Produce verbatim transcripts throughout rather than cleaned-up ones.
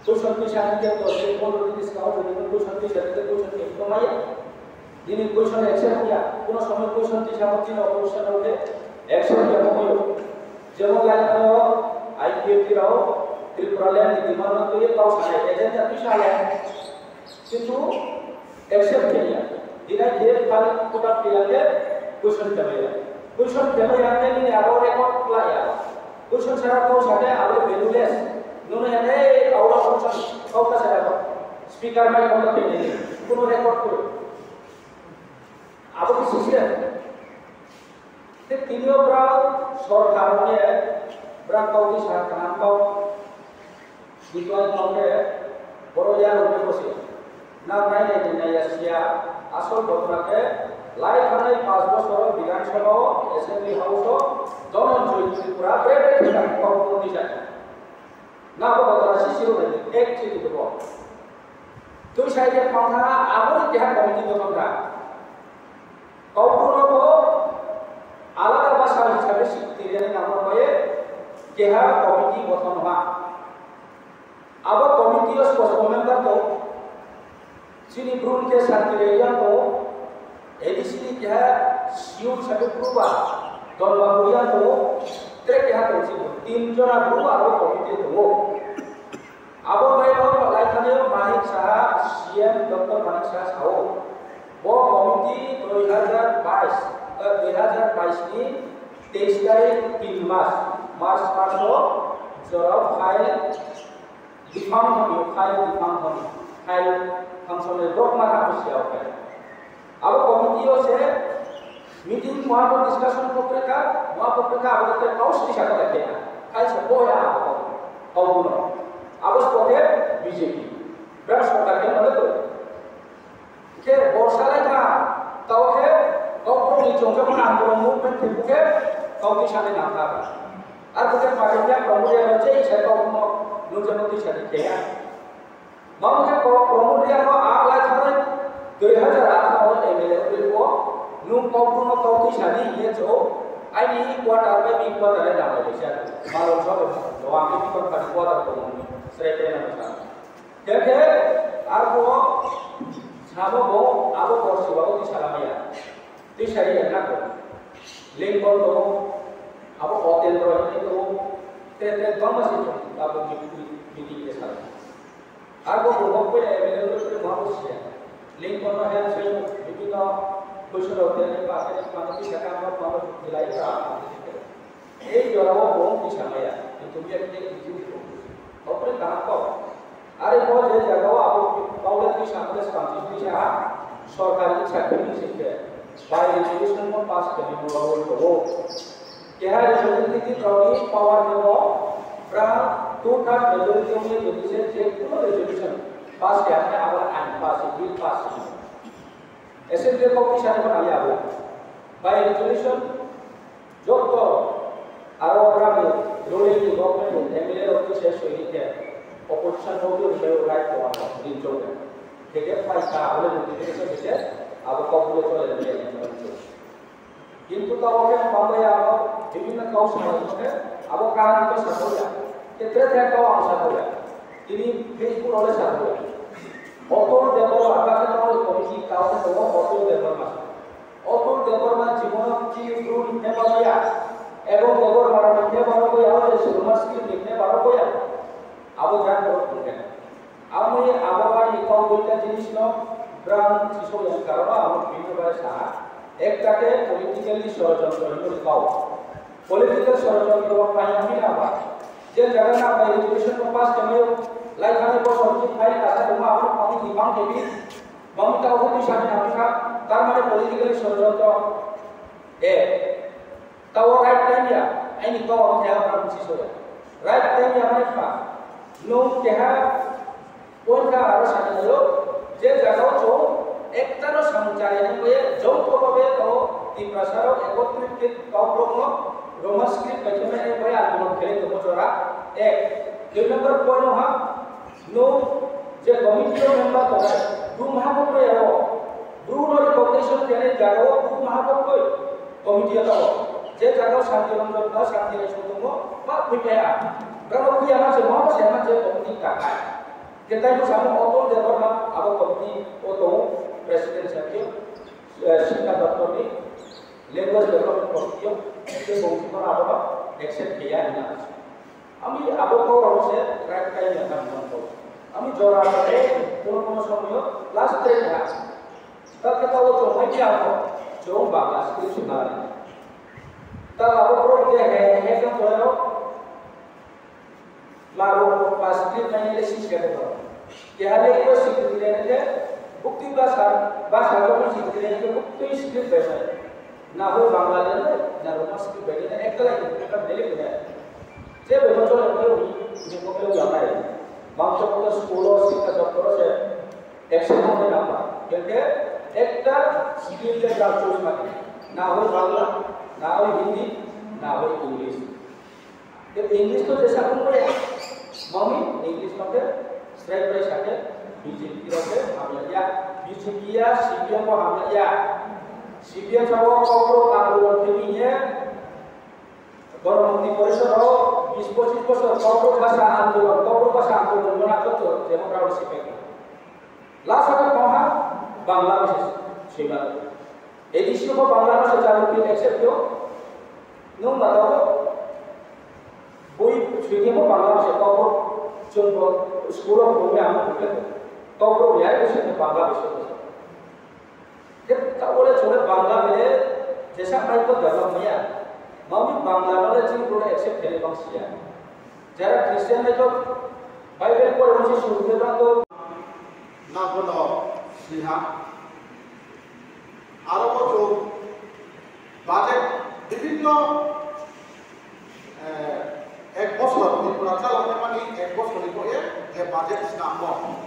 Question tisa hingke to se pondro din ni saka o jodi no question tisa hingke question ke to maya. Dini question accept ya. Kuno somoy question tisa mo tini opposition o ke accept ya mo yo. Jemon lai ko I P F T rao Tripura land ni demand no to ye kau sanai agenda tisa lai. Kintu accept khe ya. Dinai khe file kota pila khe question khe ya. Question khe ya khe nini aro record kla ya. Question sara kau sade aro valueless. Nono ya nei aura question kau ka sara speaker mai kota pila ni. Kuno record ko. Abo ki system. Te tinio brao sorkar ne brao kau di sa kanang kau. Bitwai kau ke boro ya rok ne bosi. Na nai ne nai ya sia asol botna ke lai thanai pas bosor Bidhan Sabha o Assembly House o Dhananjay Tripura bre bre khe kau kau di sa. Na bo botna si si rok ne ek chi di bo. Tui sai ke pangkha abo ni keha committee do pangkha. Kaubru no bo alada basa hisabe sikti rani nangma bai keha committee gothon ha. Abo committee o spospo member to chini brun ke Santi Reang to A D C ni keha siu hisabe pruba Donma Buriang to tre keha to chini tin jona bru abo committee to. Abo bai no lai thani Manik Saha, C M Doctor Manik Saha sao. Bo committee dui hajar bais, eh, dui hajar bais ni teis tarik tin mas, March mas o jorao file difang thani, file difang thani, file function ni dok ma thang siya o file. Abo committee o se meeting, muha bo discussion ko prekha, muha bo prekha, abo te kau sini sa kata kena. Kai se boya abo kau no. Abo se ke B J P. Bra sorkar ke mana tu? Ke borsa lai kha, tau ke kau pro ni chong chong na abo movement ke buke kau ti sa ni na kha. Ar buke party ke promote ya je se kau no nujamo ti sa ni kena. Mamo khe Pro-, Pramod Reang no a lai thangnai dui hajar atharo M L A wngwi bo nwng kok bwrwngno kok twi sadi hinkhe chwng aini quarter bai bini quarter le nang lai kha. Malon sobo no ang bini company quarter tongmani srai paina mwchang. Hinkhe arbo sabo bo abo borsi bago twi salamaya. Twi sadi ya nang. Lengkon to abo hotel ro hinwi to te te bangma se abo meeting ke sala. Arbo bo bo pele available ke ma bo siya. Link kono help se bibhinno boisor hotel ni pa ke pa ke saka ma pa ko dilai ka. Ei jora bo bo bisa maya. Itu dia ke itu. Opre ka ko. Are bo je jaga o abo paula bisa ko samsi bisa. Sorkari sakri ni sike. Bai resolution mo pass kami mo role ko. Keha representative rokni power ni bo brang two third majority wngwi jodi se je kuno resolution pass khe, haphai abo ain pass, bill pass. Assembly kok tisani bo nai abo. By resolution joto aro brang ni ruling ni government ni M L A rok se soi khe opposition rok ni right to din chok. Khe khe pai ka abo notification khe abo kok bo chole. Kintu tabok khe bangbai abo bibhinno kau sanai khe abo kaham khe sajakya. Khe tre tre kau ang sajakya. Tini Facebook rok le sajakya. Atul Debbarma, ang khe tabok committee kau khe tongo Atul Debbarma. Atul Debbarma jibon chini bru ni khe barokya. Ebong Debbarma ni khe barokya, abo je Roman script ni khe barokya. Abo jang borok tongkhe. Aboni abo bai ni kok duita jinis no brang chisok yang karono abo bini bai saha. Ekta khe politically sorojontro hinwi kok. Political sorojontro khlai yang bini aba. Je jaga na bai resolution no pass khlai lai thani bosor ni file kasa tongma abo kok ni bang kebi. Bang ta abo ni sani na bikha. Tar mane politically sorojontro. Eh. Tao right time ya, aini kok ang keha brang si soya. Right time ya mani pa. Nung keha point ka aro sani yo, je jaga o chwng ekta no samung chari nang boye, jong ko babe to Tiprasa rok ekotrit ke kok rok no Roman script bai khe mani boye ang bono khelai tongmo chora. Ek, dui number point no ha, Nwng je committee o member tongnai, bru maha bo kwrwi aro, bru no recognition khenai jaga o bru maha bo kwrwi committee o tongo. Je jaga o Santi Ranjan ba Santi Ranjan tongo, ba kwrwi kaya. Brao kwrwi ama se mo se ma je committee ta kai. Ketai bwsamo Atul Debbarma abo committee o tongo, president sakhe, eh, Sikha Doptor ni language development committee o, tei bo abono accept kheya hwnna. Ami abo kok rok se right time ya kan man ko. Ami jora se kono kono somoyo last train ha. Ta khe ta o chong mai ya ko. Chong ba ka script ba. Ta abo pro je he he kan to ro. La ro ba script mai le si se ko. Ke hale ko script le ne ke bukti ba sa ba sa ko script le ne ke bukti script ba sa. Na ho Bangla le ne na ro script ba ne ek la ek ka bele ne. Je bebo chole ko ni ko ko ya nai. Bangsa ko school o Sikha Doptor se action hono nangma. Hwnkhe ekta skill le jang choose ma khe. Na hoi Bangla, na hoi Hindi, na hoi English. Te English to jesa kung kore. Mami English ma khe srai srai sa khe B J P rok khe hamya ya. B J P ya, C P M bo hamya ya. C P M sa o kokro andolon khe ni ye. Goromukti Porishod o bis pochis bosor Kokborok bhasha andolon, Kokborok bhasha andolon no natok to jemon rao sipai. Last o kongha Bangla bhasha swima. A D C o Bangla bhasha chalu phi accept yo. Nung ba to boi swike mo Bangla bhasha Kokborok chwng bo school o phunugwi amo phunukle Kokborok ya bisi Bangla bhasha. Khe ta ore chole Bangla bele jesa mai ko develop maya. Mami Bangla bele chini bole accept kele bang siya. Jara Christian mai ko Bible pore masi suru ke bang ko. Na kono siha. Aro ko chu budget bibhinno, eh, ek bosor Tripura chaloknai mani ek bosor ni boye je budget snammo.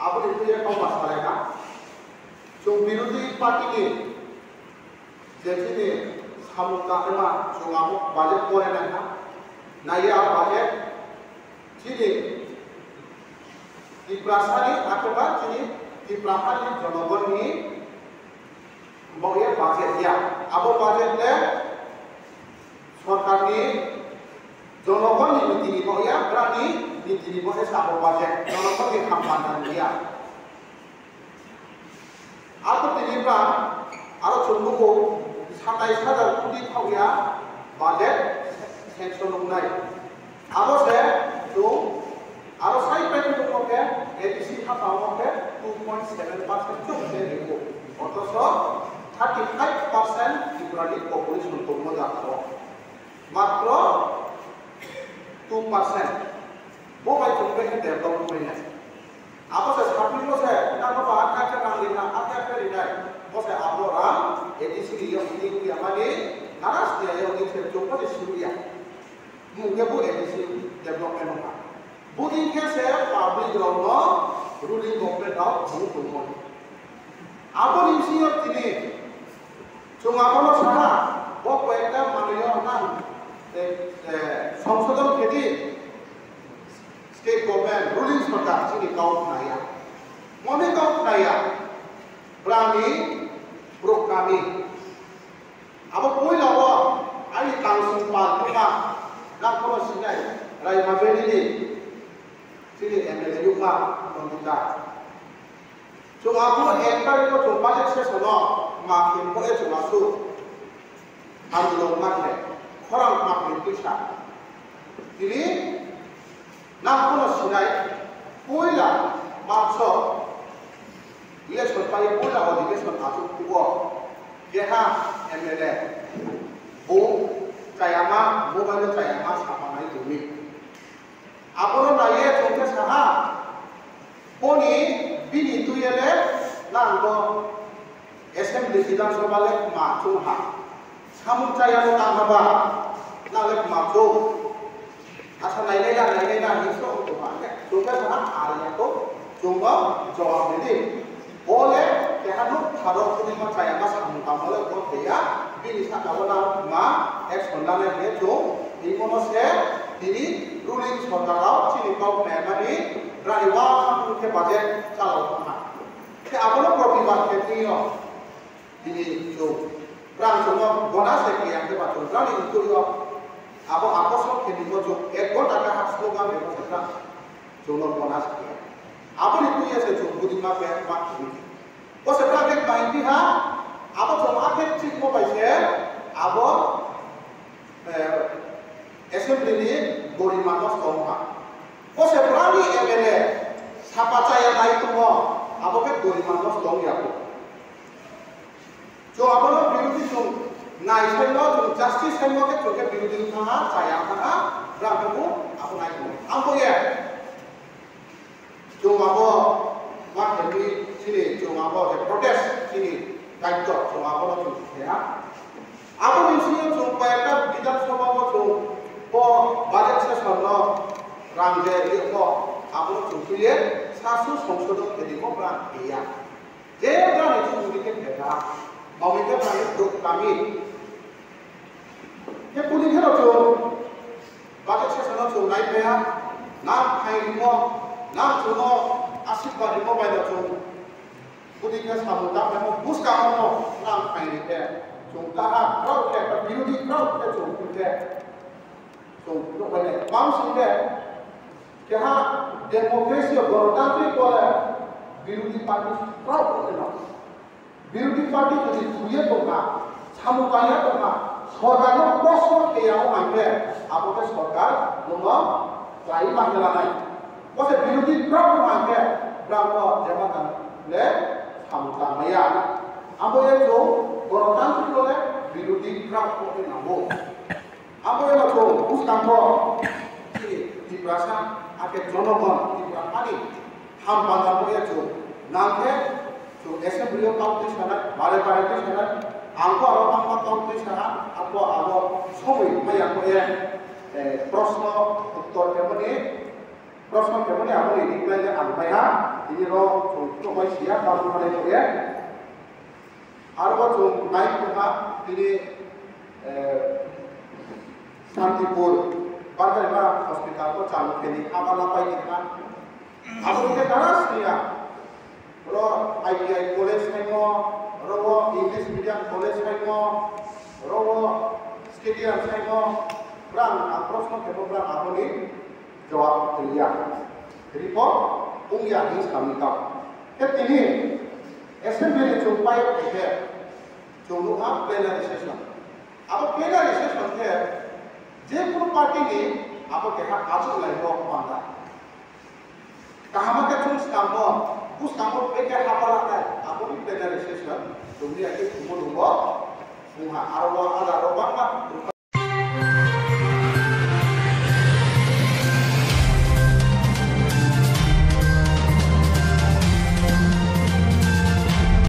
Aboni boye kau ma salai na. Chwng birodhi party ni je chini samung tangnaima chwng abo budget pore nangkha. Naiya budget chini Tiprasani athoba chini Tipra hani jonogonni boya budget ya. Abo budget le sorkarni jonogonni nitini boya, brani nitini boya se abo budget. Jonogonni ham bandani ya. Abo tini ba aro chwng nugo satais hajar koti thok ya budget sanction wngnai. Abo se chwng aro sai pai nugo khe A D C hapang o khe two point seven percent chwng se rigo. Othocho thirty five percent Tripura ni population tongmo jaga o. Matro two percent. Bo bai chwng khe develop khlainai. Abo se sapni bo se nang ba kha khe nang rinai, a khe khe rinai. Bo se abo rang A D C ni yong ni ya mani nana sini ya yong ni se chwng bo se suru ya. Mung khe bo A D C development wngkha. Budi khe se public rok no ruling government rok bung tongmani. Aboni bisingo tini chwng abono saha, bo koyekta manwino nang, eh, eh, songsodon khedi state government, ruling sorkar chini kau khnaya. Moni kau khnaya, brani, broknani. Abo puila o ani tangsong pal kuma, nang kono sinai, Raima Valley ni, chini M L A yukma, Nandita. Chwng abono ek tarikh o chwng budget session o ma khe bo e chwng aswk andolon ma khe khorang ma khe twisa. Tini nang bono sinai puila March o election pai puila odhikeshon achuk kugo keha M L A bo chayama mobile o chayama sapanai tongwi. Abono naiye chwng khe saha, boni bini tuye le nang bo assembly Bidhan Sabha le ma chwng ha. Samung chaya no tang ha ba, nang le ma chwng. Asa nainai na, nainai na, hinwi se wng tong ha. Chwng khe saha, ariya to, chwng no jawab ridi. Bo le keha nuk pharo kwrwima chaya ma samung tangma le bo thwiya, bini saka o nang ma action lanai hwnwi chwng twi bono se tini ruling sorkar rok chini kok naimani brani uang khe budget chalao thangkha. Khe abono protibad khe twiyo tini chwng brang chwngno gona se khe yang khe ba chwng brani wngkhurio abo akosor khe nimo chwng ek ghonta khe ha slogan rimo se brang chwngno gona se khe. Aboni twi ya se chwng budi ma khe ma khini. O se ta khe bai di ha, abo chwng a khe chik mo bai se, abo, eh, assembly ni gorima no song ha. O se brani M L A sapa chaya nai tongo, abo khe gorima no song ya ko. Chwng abono birodhi chwng nai saimo, chwng justice saimo khe chwng khe birodhi wngkha ha, chaya wngkha ha, brang khe bo abo nai tongo. Ang bo ye. Chwng abo ma khe chini, chwng abo je protest chini daityo, chwng abono chwng khe ha. Aboni simi chwng koi ekta Bidhan Sabha o chwng bo budget session no rang je ye ko abono chwng khe ye sasu songsodo khe di ko brang khe ya. Je brang ni chwng ni khe khe ha. Mami khe brang ni duk kami. Khe kuni khe no chwng budget session no chwng nai phaya, nang khai rimo, nang chwngno asirwad rimo bai no chwng. Kuni khe samung tang phai mo buskang no nang khai ri khe chwng kaha khorok khe, birodhi khorok khe chwng khe chwng nukbai nai. Bang sing khe keha democracy o, gonotantrik o le birodhi party khorok khe no. Birodhi party jodi thuye tongkha, samung kaiya tongkha, sorkarno kosno kheya wng khe, abo khe sorkar nono kwlai ma khe lanai. Kose birodhi kwrak wng khe, brao jema tang le samung tang maya. Abo ye chwng gonotantrik le birodhi kwrak wngwi nango. Abo eno chwng bwskango chini Tiprasa, hakhe jonogon Tipra hani ham bandar bo ya chwng nang khe chwng assembly o kau twi sanai, bare bare twi sanai, ang bo aro bangma kau twi sana, abo abo somoi maya ko ya, eh, proshno uttor khe mani, proshno khe mani aboni reply le ang bai ha, tini ro chwng chukmai siya, bangma mani ko ya. Aro bo chwng nai tongkha tini, eh, Santipur Barbarima hospital o chalo khe ni aba lapai tongkha. Abo khe dara sriya. Oro I T I college saimo, oro o English medium college saimo, oro o stadium saimo, brang ang proshno khebo brang aboni jawab twiya. Report wngya hinwi samwi tong. Khe tini assembly ni chwng pai khe chwng nukha plenary session. Abo plenary session khe je kunu party ni abo keha ajwk lai rok panda. Kaham khe chwng swkang bo, bwskango pekha hapala nai, aboni plenary session chwngni ake thumo nungo wngha, aro o ada rok bangma.